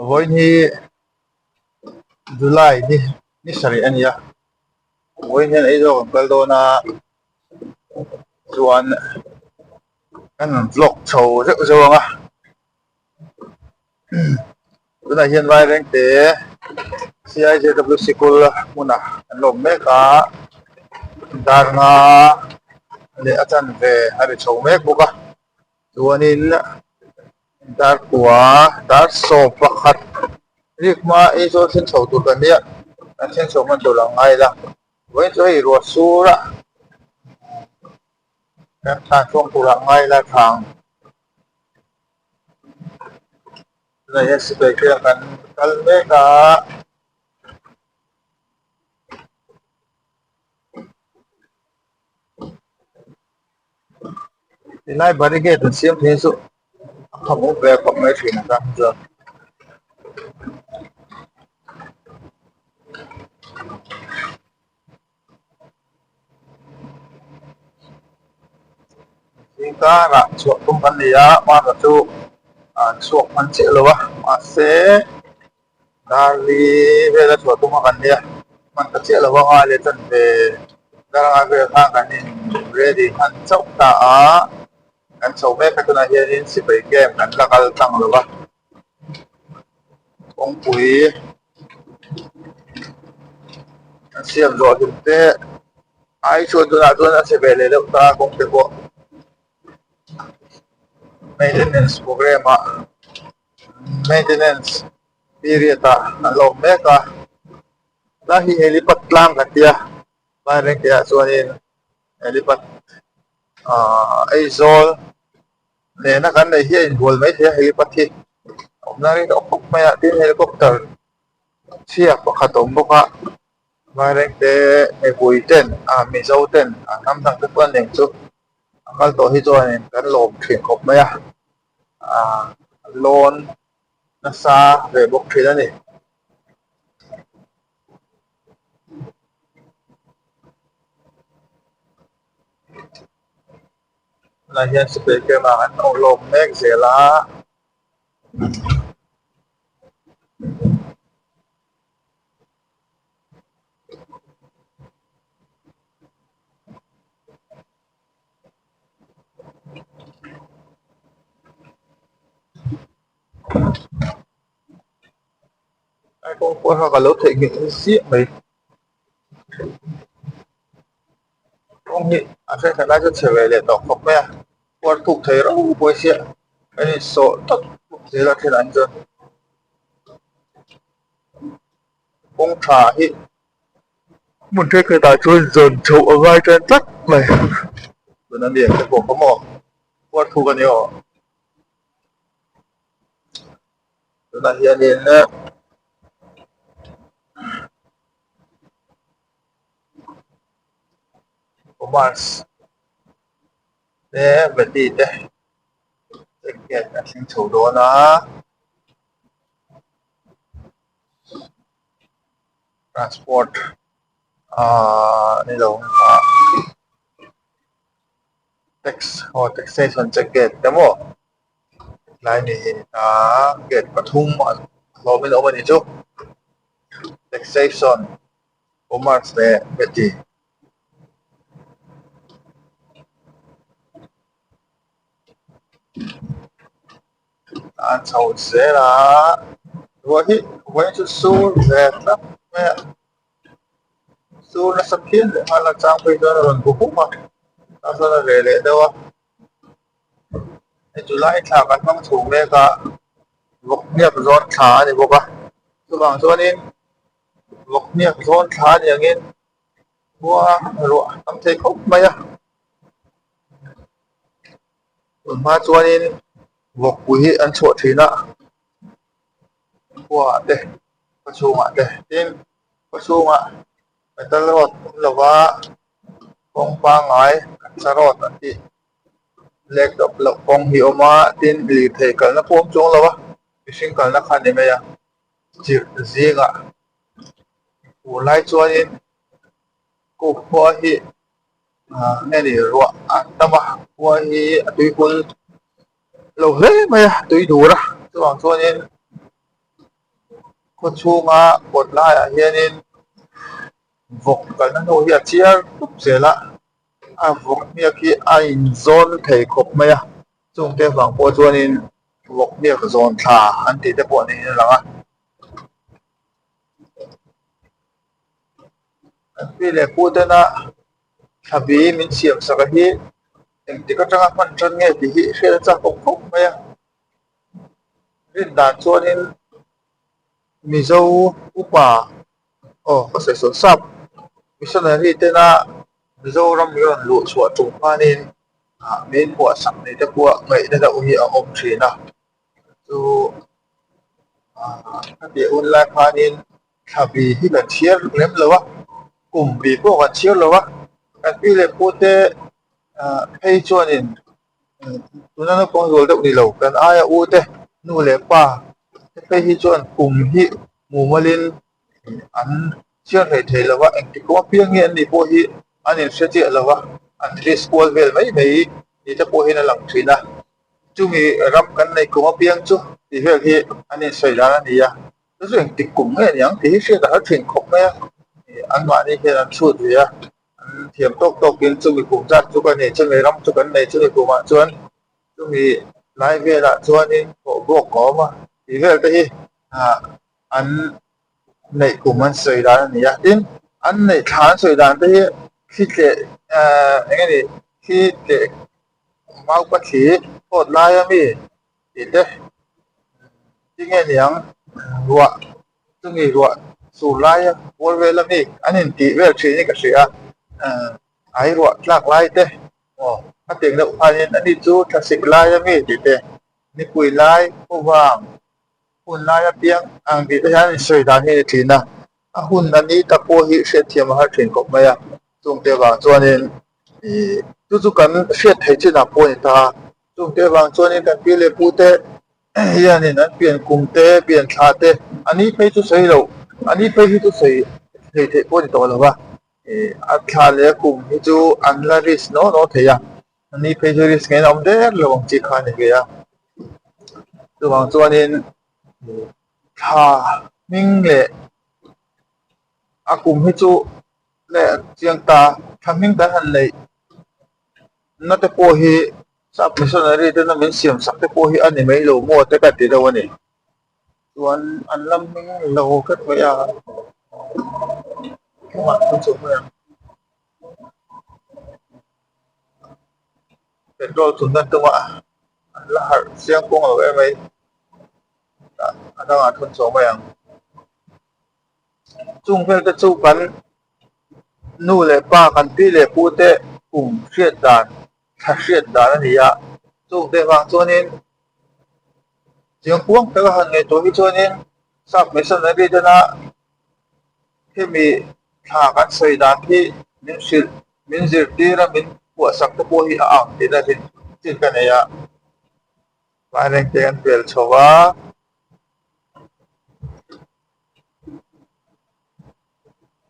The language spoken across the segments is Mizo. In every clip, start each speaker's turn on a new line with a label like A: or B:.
A: Vawiin hi July ni ni sarih a ni a, vawiin hian Aizawl kan kal dawn a, chuan kan rawn vlog chho zeuh zeuh ang a, tunah hian Vairengte CIJW sikul hmunah an lo awm mek a, dar nga leh a chanve a ri chho mek bawk a, chuanin. Dar kua dar sawm pakhat rik hma Aizawl thlen chho tur kan nia kan thlen chho hman tur ang ngai la vawiin chu hei ruah sur a kan tlan chhuak tur ang ngai la thang tunah hian sipai te kan kal mek a. Tilai barricade an siam thei chu a kham awm ve khawp mai thin a tan chuan. Zingkarah chhuah tum kan ni a, hmanraw chu an chhuak hman chiah lo a, mahse Darli vela chhuah tum a kan nia, hman ta chiah lo a ngai leh chuan ve daranga vel khan kan in ready hman chauh ta a, kan chho mek a tunah hianin sipai camp kan la kal tlang lo va, kawngpui an siam zawh hlim te ai chuan tunah chuan a che ve leh deuh ta kawng te pawh maintenance programme ah. Maintenance period ah an lo awm mek a, tlai hi helipad tlang kan tia Vairengte ah chuanin helipad ahh Aizawl nena kan neih hi a inbual mai thei a helipad hi a awmna rei tawh khawp mai a tin helicopter chhia pakhat a awm bawk a Vairengte mipui ten ah Mizo ten ah hnam dang te pawh an eng chu a kal tawh hi chuanin kan lawm thin khawp mai a. ah lawn nasa ve bawk thin a ni. Tunah hian sipai camp ah an awlawm mek zel a. Ai kawng pawh kha ka lo theihnghilh hi chiah mai kawng hi a hriat lai chu chhe ve leh tawh khawp mai a puar thuk thei rau pawh hi sia a insawh tawp tawp zel a thil an chuan kawng tha hi. Hmun thenkhat ah chuan zawn chhoh a ngai tan tlat mai. Tuna mi ang te pawh kha maw puar thuk a ni aw. Tunah hianin commerce te vety te ticket a thleng chho dawn a. Transport ahh ni lo ah tax aw taxation check gate te maw tlai ni ah gate pathum a hlawm in a awm a nih chu taxation commerce leh vety. A chho zel a ruah hi vawiin chu sur ve tlat mai a sur nasa phian leh nghal a chang phei chuan a rawn bu hup a tah chuan a reh leh deuh a hei July thla kan hmang chho mek a vawk hniak zawn thla a ni bawk a chuvang chuanin vawk hniak zawn thla a ni angin khua ruah a tam thei khawp mai a. Tun hma chuanin vawkpui hi an chhuah thin a, khuaah te khaw chhungah te tin khaw chhungah metal road awm lova kawng pangngai kacha road an tih lek dawp loh kawng hi a awm a tin lirthei kalna pawh a awm chuang lo a mihring kalna kha a ni mai a chirh zingah fur lai chuanin coke khua hi. Ah nge ni ruah a tam a khua hi a tui hul lo hle mai a tui dur a chuvang chuanin Khaw chhunga kawt laiah hianin vawk kalna hnu hi a chiar tup zel a, a vawk hniak hi a inzawn thei khawp mai a, chungte vang pawh chuanin vawk hniak zawn thla an tih te pawh niin a lang a. Kan pi leh pu tena thlabi min siam sak a hi engtik atanga hman tan nge tih hi hriat a chak awm khawp mai a. Rin dan chuanin Mizo upa aw ka sawi sawn sap missionary tena Mizoram min rawn luh chhuah tum khanin ah min phuah sak nei te pawh ngaihna deuh hi a awm thin a chu ah ka tih hun lai khanin thlabi hi kan chhiar lem lo a kum bi pawh kan chhiar lo a kan pi leh pu te ah phei chuanin tuna naupang zual deuh ni lo kan aia u te nu leh pa te phei hi chuan kum hi mumalin an chhiar hlei thei lo va engti kawng apiang nge an nih pawh hi an inhre chiah lo va an risk kual vel mai mai ni te pawh hian a lang thin a chumi ram kan neih kum apiang chu tih vel hi an insawi dan a ni a chu chu engtik kum nge niang tih hi hriat a har thin khawp mai a anmahni hian an chhut ve a an thiam tawk tawkin chumi kum zat chu ka nei chumi ram chu kan nei chumi kumah chuan chumi lai velah chuanin thawh bawk a awm a tih vel te hi ah an neih kum an sawi dan a ni a tin an neih thla an sawi dan te hi thli tleh ehh eng nge ni thli tleh maupa thli phawt lai a mi tih te tinge niang ruah chumi ruah sur laia kual vel a mi an intih vel thin hi ka hria a ai ruah tlak lai te aw a teng deuh khanin ani chu thlasik lai a mi tih te nipui lai khawvang hun lai apiang ang tih te hian insawi dan hi a ni thin a a hun a ni tak pawh hi hriatthiam a har thin khawp mai a chungte avang chuanin ih chu chu kan hriat theih chinah pawh a ni ta a chungte avang chuanin kan pi leh pu te hianin an pian kum te pian thla te a ni phei chu sawi loh a ni phei hi chu sawi thei theih pawh a ni tawh lo va ih a thla leh a kum hi chu an la risk naw naw thei a a ni phei chu risk ngeiin a awm der lo ang chi kha a ni ve a chuvang chuanin thla hming leh a kum hi chu leh chiang ta thla hming kan han neih na te pawh hi sap missionary tena min siam sak te pawh hi a ni mai lo maw te ka ti deuh a ni chuan an la hming lo vek mai a kawngah chuan chho mai ang. Petrol thun dan tumah an la harh chiang kawng lo em mai a dangah thun chho mai ang chung vel te chu kan nu leh pa kan pi leh pu te kum hriat dan thla hriat dan a ni a chung te vang chuanin chiang kuang taka han ngaihtuah hi chuanin sap missionary tena hemi thla kan sawi dan hi min hrilh min zirtir a min puahsak te pawh hi a ang tihna rin chin ka nei a vairengte an pel chho a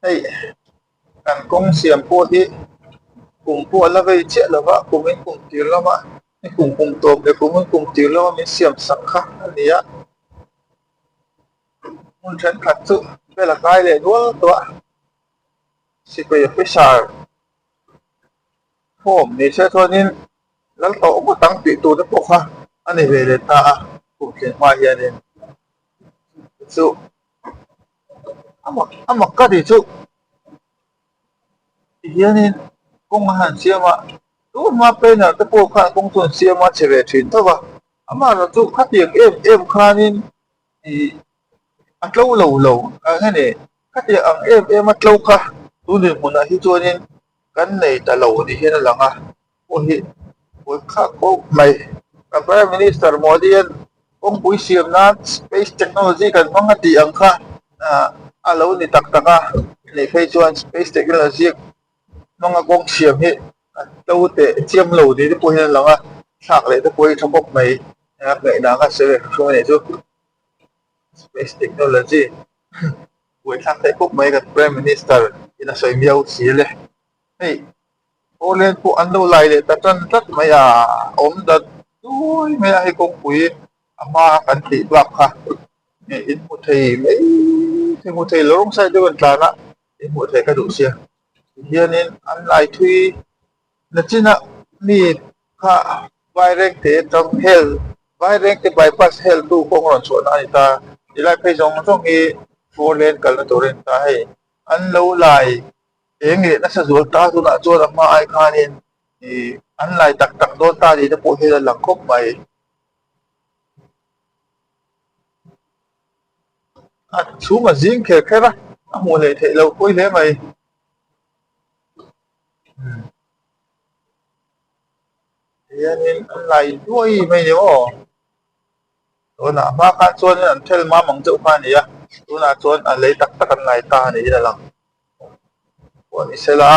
A: hei kan kawng siam pawh hi kum pawh a la vei chiah lo va kum in kum tir lama kum kum tawp leh kum in kum tir lama min siam sak kha a ni a. Hmun thenkhat chu bel a kai leh nual tawh a, sipai officer form ni se chuanin lal tawh ngawt ang tih tur te pawh kha a ni ve leh ta a, kum thlen hma hianin chu a mak a mak ka tih chu tihianin kawng a han siam a, tun hma planner te pawh khan kawng chu an siam a chhe ve thin tho va, amaherawh chu khatiang em em khanin ih a tlo lo lo a nge ni khatiang ang em em a tlo kha tun dinhmunah hi chuanin kan nei ta lo ni hian a lang a pawh hi buai khak khawp mai kan prime minister Modi hian kawngpui siam nan space technology kan hmang a tih ang kha ah a lo ni tak tak a nih phei chuan space technology hmanga kawng siam hi a tlo teh chiam lo ni te pawh hian a lang a thlak leh te pawh hi tha bawk mai a ngaihdan kha sawi ve hrim a nih chu space technology buaithlak theih khawp mai kan prime minister in a sawi miau si le hei awllen pawh an lo lai leh ta tan tlat mai a awm dat duai mai a hei kawngpui a hma kan tih bak kha. In hmu thei mai thei hmu thei lo rawng side deuh an tlan a in hmuh theih ka duh sia tihianin an lai thui na chinah mi kha Vairengte atang hel Vairengte bypass hel tu kawng rawn chhuahna a ni ta tilai phei zawng zawng hi four lane kalna tur a ni ta hei an lo lai eng leh nasa zual ta tunah chuan a hma ai khanin ih an lai tak tak dawn ta tih te pawh hian a lang khawp mai. A chhung a zing kher kher a, a hmuh leh theih loh pawi hle mai. Hianin an lai duai mai ni maw? Tunah hma khan chuanin an thel mam ang deuh kha a ni a, tunah chuan a lei tak tak an lai ta a niin a lang. Pawh ni sela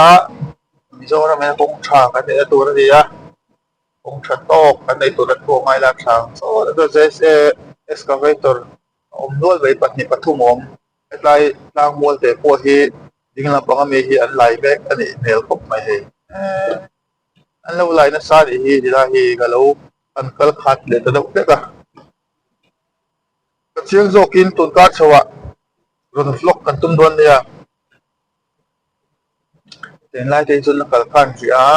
A: Mizoram hian kawng tha kan neihna tur a ni a. Kawng tha tawk kan nei tur a thu a ngai la tha ang chaw a zsa excavator a awm nual mai pahnih pathum a awm hetlai tlang mual te pawh hi ding lampang ami hi an lai mek a nih hmel khawp mai hei eee an lo lai nasa anih hi tilai hi ka lo an kal khat leh ta deuh hlek a ka chiang zawkin tun kar chho ah rawn vlog kan tum dawn nia tunlai te hi chuan a kal khan hrih a.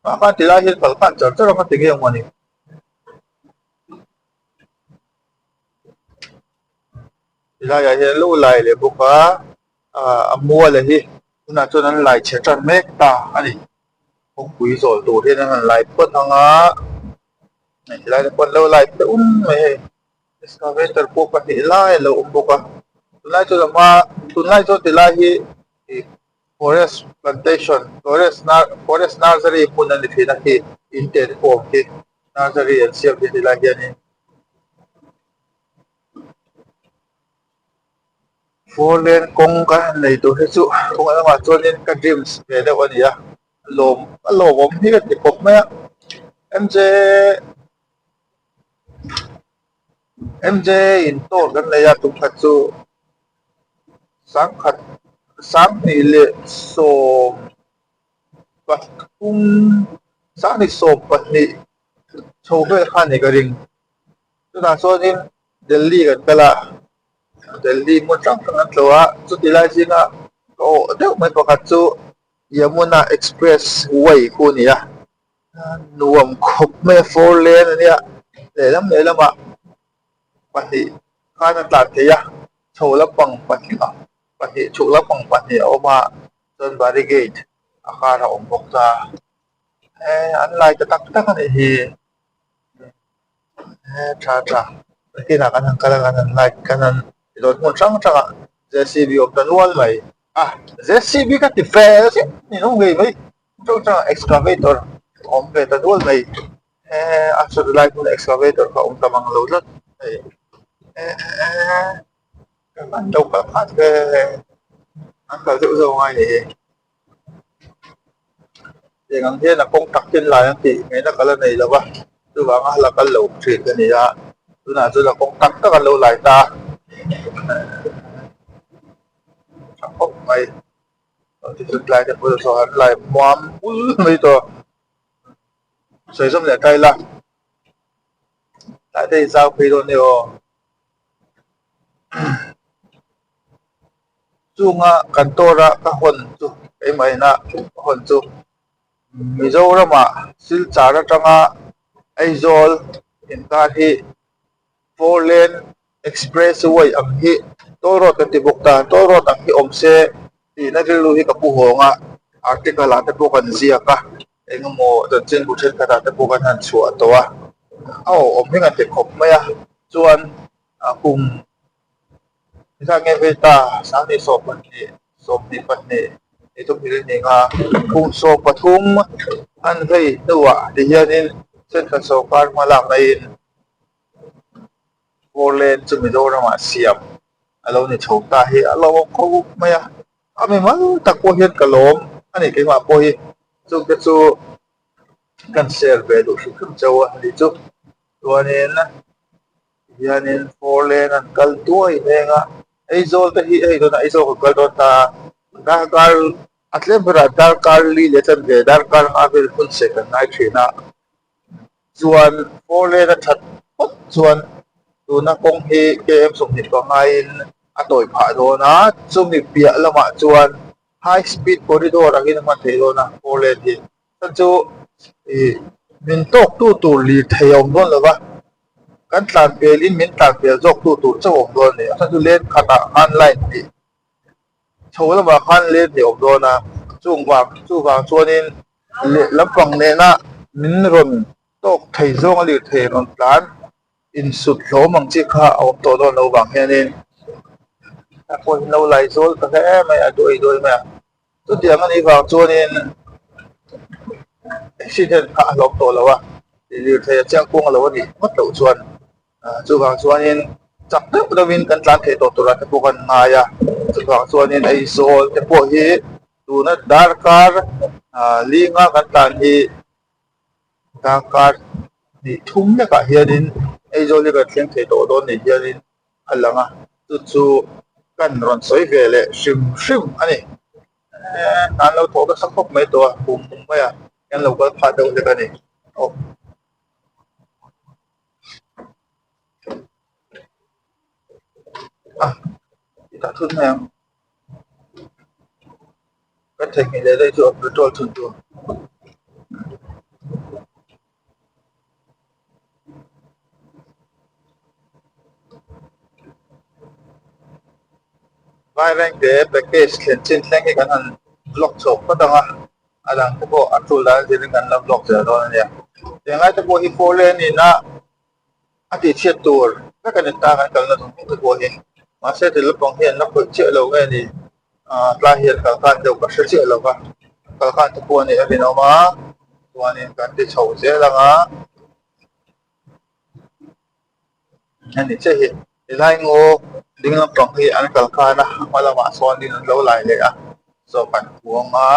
A: Mah khan ti lai hian kal khan char char ang a ti nge maw ni. Ti laiah hian lo lai leh bawk a, ah a mual a hi tunah chuan an lai chhe tan mek ta a ni. Kawngpui zawl tur hian an han lai phawt ang a, hei ti lai te pawh an lo lai teuh mai hei. Excavator pawh pahnih lai a lo awm bawk a, tunlai chuan a hma tunlai chuan ti lai hi ih Forest plantation forest forest nursery hmun a ni thin a khi in te te pawh a awm khi nursery an siam thin tilai hianin four lane kawng kan han nei tur hi chu kawng lamah chuanin ka dreams ve deuh a ni a lawm a lawmawm hi ka ti khawp mai a M_J M_J in tour kan nei a tumkhat chu. Sangkhat sanghnih leh 13 sanghnih 12 chho vel kha a ni ka ring. Chutah chuanin Delhi kan kal a, Delhi hmun hrang hrang an tlawh a, chuti lai zinga ka awh deuh mai pakhat chu Yamuna Express Way khu a ni a, nuam khawp mai a four lane a nia lehlam lehlamah pahnih khan a tlan thei a chho lampang pahnih a pahnih chhuk lampang pahnih a awm a chuan barricade a kar a awm bawk ta eh an lai ta tak tak a nih hi eh tha tha nakinah kan han kal a kan han light kan han dawt hmun hrang hrang ah J C B awm ta nual mai a J C B ka ti fe zet ni lo ngei mai hrang hrang ah excavator a awm ve ta nual mai. Eee a chhut lai hmun excavator kha awm ta mang lo tlat hei eh eh an lo kal khat ve an kal deuh zawk ngai ni hi tiang ang hian a kawng tak tin lai ang tih ngaihna ka la nei lo va chuvanga la kal lo thin ka ni a tunah chuan a kawng tak tak an lo lai ta a tha khawp mai chutih lai te pawh saw an lai muam bul mai tawh. Sawi zawm leh kai la tlai te zau phei dawn nia aw chunga kan tawra ka hawn chu keimah ina ka hawn chu Mizoram ah Silchar atanga Aizawl inkar hi four lane express way ang hi toll road kan ti bawk ta toll road ang hi awm se tihna rilru hi ka pu hawng a article ah te pawh kan ziak a engemaw chanchinbu thenkhat ah te pawh kan han chhuah tawh a a awm hi kan ti khawp mai a chuan a kum engzat nge vei ta sanghnih 12 22 ni nga kum 13 an vei hnuah tihianin central sorkar hma lak naiin Four lane chu Mizoramah siam a lo ni chho ta hi a lo awm khawp mai a, a mimal tak pawh hian ka lawm a ni keimah pawh hi chungte chu kan share ve duh hrim hrim chauh a ni chu chuanin hianin four lane an kal duai hneng a Aizawl te hi hei tunah Aizawl kan kal dawn ta a darkar a tlem berah darkar li leh chanve darkar nga vel hun che kan ngai thin a. Chuan four lane a that phawt chuan Tuna kawng hi KM 25 in a tawi phah dawn a, chumi piah lamah chuan high speed corridor angin a hman theih dawn a four lane hi. Chuan chu ih min tawk tu tur lirthei a awm dawn lo va, kan tlan pel in min tlan pel zawk tu tur chauh a awm dawn a ni. A chhan chu lane khatah khan line hnih chho lamah khan lane hnih a awm dawn a, chung vang chuvang chuanin leh lampang nena min rawn tawk thei zawng a lirthei rawn tlan insut hlawm ang chi kha a awm tawh dawn lo vang hianin a pawh hi lo lai zawl ta hle mai a duai duai mai a chutiang anih vang chuanin accident kha a hlawm tawh lo a lirthei a chiang kung alo anih ngawt loh chuan chuvang chuanin chak deuh deuhin kan tlan thei tawh tur ah te pawh kan ngai a chuvang chuanin Aizawl te pawh hi tuna darkar linga kan tlan hi. Darkar hnih thum lekah hianin Aizawl hi kan thleng thei tawh dawn ni hianin a lang a, chu chu kan rawn sawi ve leh hrim hrim a ni. Eee an lo thawh nasa khawp mai tawh a, kum mai a kan lo kal phah deuh hlek a ni. Aw. A tah thut mai ang. Ka theihnghilh leh daih chu a petrol chhun tur. Vairengte package thlen chin thleng hi kan han vlog chhuak phawt ang a, a dang te pawh a tul dan zirin kan la vlog zel dawn a nia. Tiang lai te pawh hi four lane in a a tih chhiat tur vek a ni ta kan kalna zawng zawng te pawh hi mahse ti lampang hi an la khawih chiah lo nge ni ah tlai hian kal khan deuh ka hre chiah lo va kal khan te pawh a nih a rinawm a chuanin kan ti chho zel ang a a ni chiah hi tilai ngaw ding lampang hi an kal khan a hma lamah sawn in an lo lai leh a zawk an khuang a.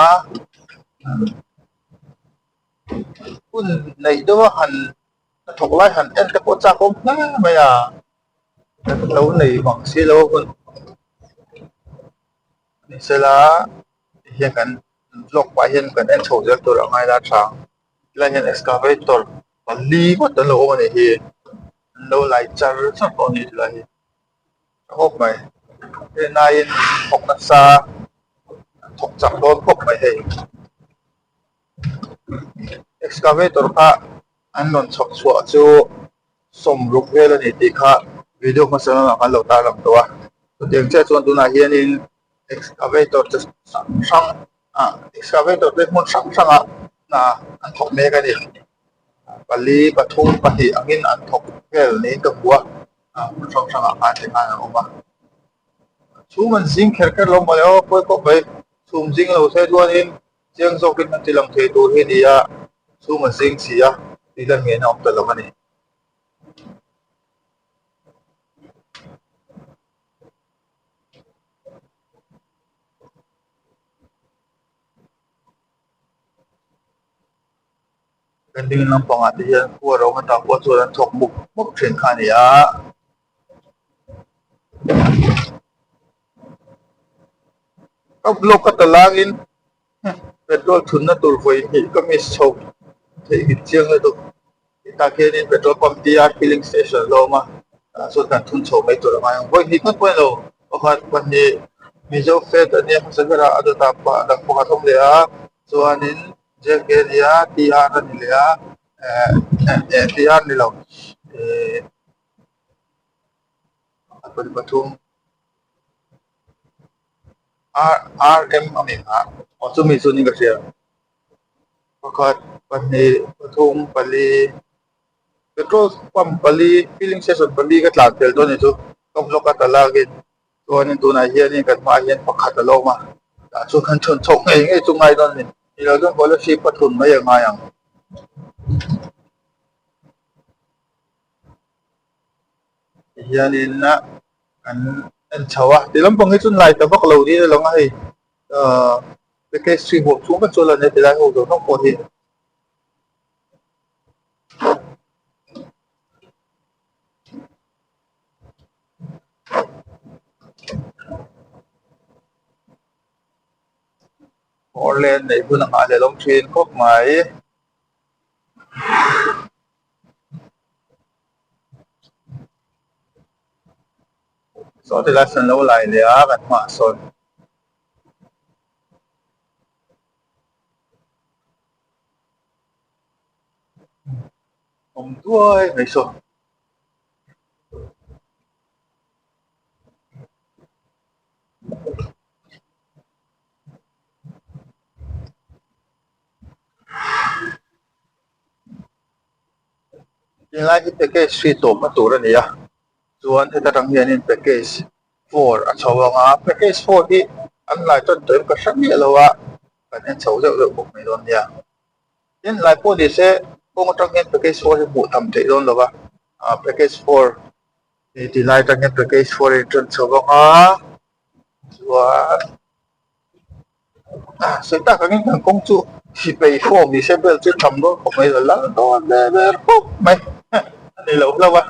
A: Hun neih deuh a han hnathawk lai han en te pawh chak awm hle mai a, kan lo nei vang si lo hun ni sela tihian kan vlog pah hian kan en chho zel tur a ngai la tha ang tilai hian excavator pali ngawt an lo awm a nih hi an lo lai char char tawh a ni tilai hi a khawp mai rinaiin thawk nasa thawk chak dawn khawp mai hei. Excavator kha an rawn chhawp chhuah chu sawmruk vel a ni tih kha video hmasa lamah kan lo tarlang tawh a chutiang chiah chuan tunah hianin excavator chi hrang hrang ah excavator te hmun hrang hrangah hna an thawk mek a ni pali pathum pahnih angin an thawk vel niin ka hmu a ah hmun hrang hrangah khan tikhan an awm a chhum an zing kher kher lo mawle aw pawi khawp mai chhum zing lo se chuanin. Chiang zawkin an ti lang thei tur hi a ni a, chhung a zing si a, tih lan ngei na awm ta lo a ni. Kan ding lampangah te hian khua ro hmasa pawh chuan an thawk mup mup thin kha a ni a. Ka vlog a ta langin petrol thunna tur vawi hnih ka miss chho theih nghet chiang lutuk. Hetah khianin petrol pump TR filling station a lo awm a, tah chuan kan thun chho mai tur a ngai ang. Vawi hnih ngawt pawh a ni lo, pakhat pahnih Mizo Fed a nia hmasa ber a, a dawtah pah dang pakhat a awm leh a, chuanin JK a nia TR a ni leh a, eh TR ni lo eh pakhat pathum. R M a ni a aw chumi chu ni ka hria pakhat pahnih pathum pali petrol pump pali filling station pali ka tlan tel dawn a ni chu ka vlog a ta lak in chuanin tunah hianin kan hmaah hian pakhat a lo awm a tah chuan kan chhawn chhoh ngei ngei chu ngai dawn a ni ni lo chuan scholarship a thun mai a ngai ang. Tihianin kan en chho a ti lampang hi chu lai ta vak lo niin a lang a hei ahh package chhui hmuh chhung vek chu a la nia tilai ho zawng zawng pawh hi. Awle neih hun a nghah leh lawm thin khawp mai. Saw ti lai sawn lo lai leh a kan hmaah sawn. Awm duai mai saw. Tunlai hi package hi tawpna tur a ni a chuan heta tang hianin package four a chho ang a package four hi an lai tan tawh em ka hre miah lo a kan en chho deuh deuh bawk mai dawn nia tin lai pawh ni se kawng atang hian package four hi hmuh tham theih dawn lo va ah package four hi ti lai atang hian package four a intan chho ang a chuan. Sawi tak angin kan kawng chu sipei form ni se bel chu tham dawn khawp mai la lal dawn ve ber khawp mai a ni lo hlauh a.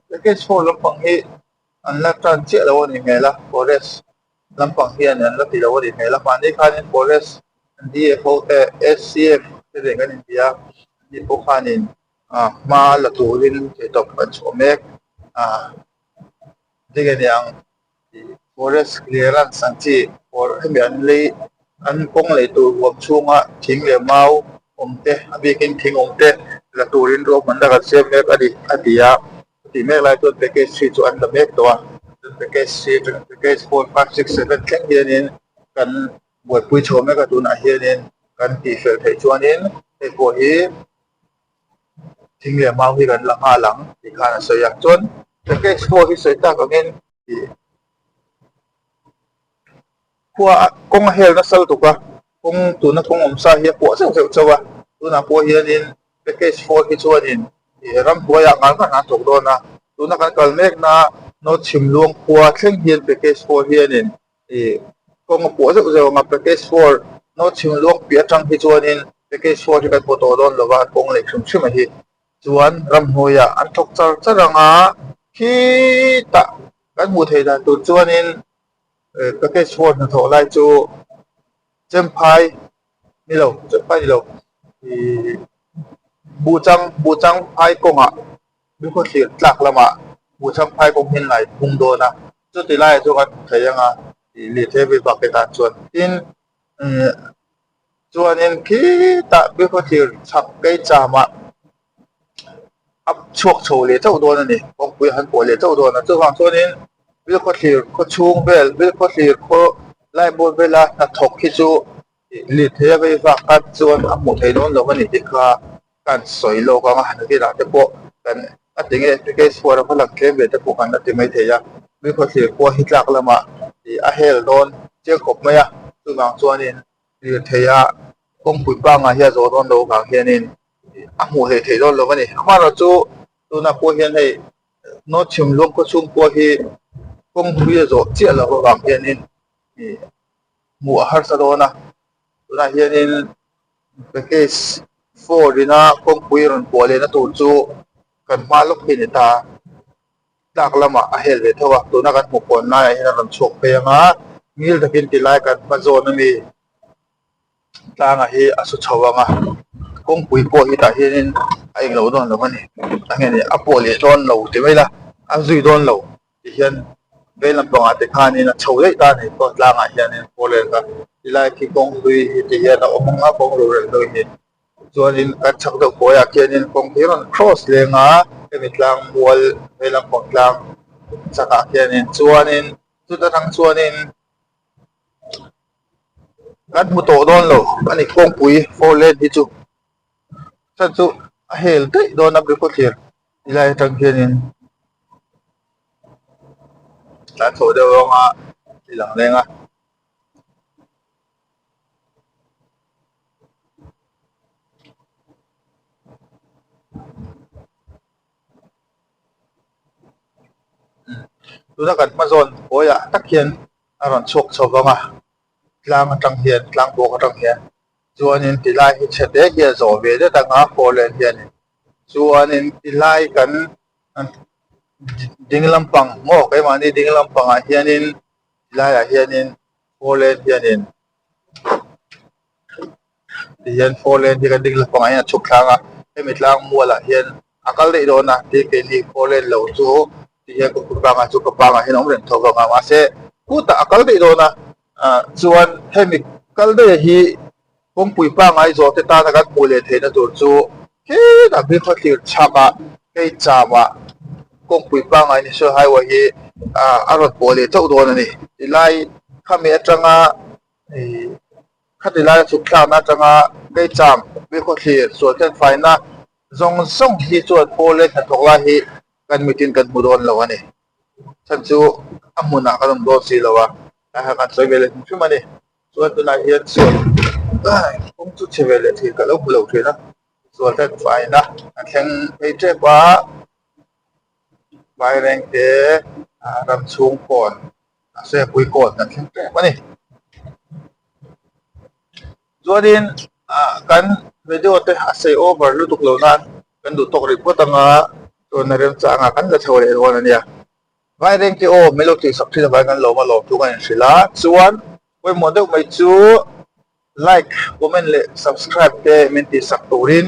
A: Package four lampang hi an la tan chiah lo a ni hmel a forest lampang hian an la ti lo a ni hmel a mahni khanin forest DFO te SCF te nen kan inbia ani pawh khanin hma la turin theihtawp an chhuah mek a. Tinge niang ih forest clearance ang chi for hemi an lei an kawng lei tur huam chhunga thing leh mau awm te a bikin thing awm te la turin ruahmanna kan siam mek a ni a ti a chutih mek lai chuan package three chu an la mek tawh a chuan package three atangin package four five six seven thleng hianin kan buaipui chho mek a tunah hianin kan tihfel theih chuanin hei pawh hi. Thing leh mau hi kan la nghal ang tih khan a sawi a chuan package pawh hi sawi tak angin ih khua kawng a hel nasa lutuk a kawng tuna kawng awm sa hi a puah zeuh zeuh chauh a tunah pawh hianin package four hi chuanin ih ramhnuaiah ngar ngar an thawk dawn a tuna kan kal mekna North Chhimluang khua thleng hian package four hianin Ih kawng a puah zeuh zeuh ang a package four North Chhimluang piah atang hi chuanin package four hi kan hmu tawh dawn lova an kawng leh hrim hrim a hi chuan ramhnuaiah an thawk char char ang a khitah kan hmuh theih dan tur chuanin package four hnathawh lai chu Chemphai ni lo Chemphai ni lo ih Buhchang Buhchang phai kawngah Bikhawthlir tlak lamah Buhchang phai kawng hian lai phung dawn a Chuti laiah chuan kan hmu thei ang a tih lirthei vei bak te tan chuan tin chuanin khitah Bikhawthlir chhak kei chamah a chhuak chho leh chauh dawn a ni kawngpui a han pawh leh chauh dawn a chuvang chuanin Bikhawthlir khaw chhung vel Bikhawthlir khaw lai bawr vela hnathawk hi chu lirthei a vei vak khan chuan a hmuh theih dawn lo a ni tih kha kan sawi lawk ang a nakinah te pawh kan a ti nge package four a va lang tlem ve te pawh kan la ti mai thei a Bikhawthlir khua hi tlak lamah ih a hel dawn chiang khawp mai a chuvang chuanin lirthei a kawngpui pangngai hi a zawh dawn loh avang hianin a hmuh hleih theih dawn lo a ni amaherawhchu tunah pawh hian hei North Chhimluang khaw chhung pawh hi kawngpui a zawh chiah loh avang hianin ih hmuh a harsa dawn a tunah hianin package four ina kawngpui rawn puah lehna tur chu kan hma lawk hi a ni ta a tlak lamah a hel ve tho a tuna kan hmuh kawn laiah hian a rawn chhuak phei ang a ngil takin ti lai kan hma zawn ami tlangah hi a su chho ang a kawngpui pawh hi tah hianin a englo dawn lo a ni a nge ni a pawh leh dawn lo ti mai ila a zui dawn lo. Ti hian vei lampangah te khanin a chho daih ta a ni pawh tlangah hianin four lane kha tilai khi kawng hlui hi ti hian a awm ang a kawng rurel hlui hi chuanin kan chhak deuh kawiah khianin kawng hi a rawn cross leng a hemi tlang mual vei lampang tlang chakah khianin chuanin chuta tang chuanin kan hmu tawh dawn lo a ni kawngpui four lane hi chu chhan chu a hel daih dawn a Bilkhawthlir tilai atang hianin tlan chho deuh rawng a ti lang leng a. Tuna kan hma zawn kawiah tak hian a rawn chhuak chho vang a tlang atang hian tlang bawk atang hian chuanin tilai hi chhe te hi a zawh ve det anga four lane hianin chuanin tilai kan ding lampang maw keimahni ding lampangah hianin tilaiah hianin four lane hianin tihian four lane hi kan ding lampangah hian a chhuk thlâng a hemi tlang mualah hian. A kal daih dawn a, tin keini khaw len lo chu ti hian kawngpui pangah chu ka pangah hian a awm reng tho vang a, mahse khutah a kal daih dawn a, chuan hemi kal daih hi kawngpui pangai zawh te tana kan hmuh leh theihna tur chu hetah Bilkhawthlir chhakah hei chamah kawngpui pangai National Highway hi a rawn pawh leh chauh dawn a ni. Tilai khami atanga ih khati laia chhuk thlakna atanga hei cham Bilkhawthlir sual thlen faina zawng zawng hi chuan pawl leh hnathawk lai hi kan mitin kan hmu dawn lo a ni. Chhan chu a hmunah kan awm dawn si lo a, kan sawi ve leh hrim hrim a ni. Chuan tunah hian sual kawng chu chhe ve leh thin ka lo hmu lo thin a, sual hlen faina a thleng phei tep a, Vairengte ram chhung kawn a Sehpui kawn kan thleng tep a ni. Chuanin kan video te a sei over lutuk lo nan kan duh tawk rih phawt anga chuan a remchangah kan la chho leh dawn a nia. Vairengte aw min lo tihsak thin avangin kan lawm a lawm thu kan inhrilh a, chuan pawimawh deuh mai chu like, comment leh subscribe te min tihsak turin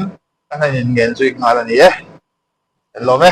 A: kan han inngen zui nghal a ni e. Kan lawm e.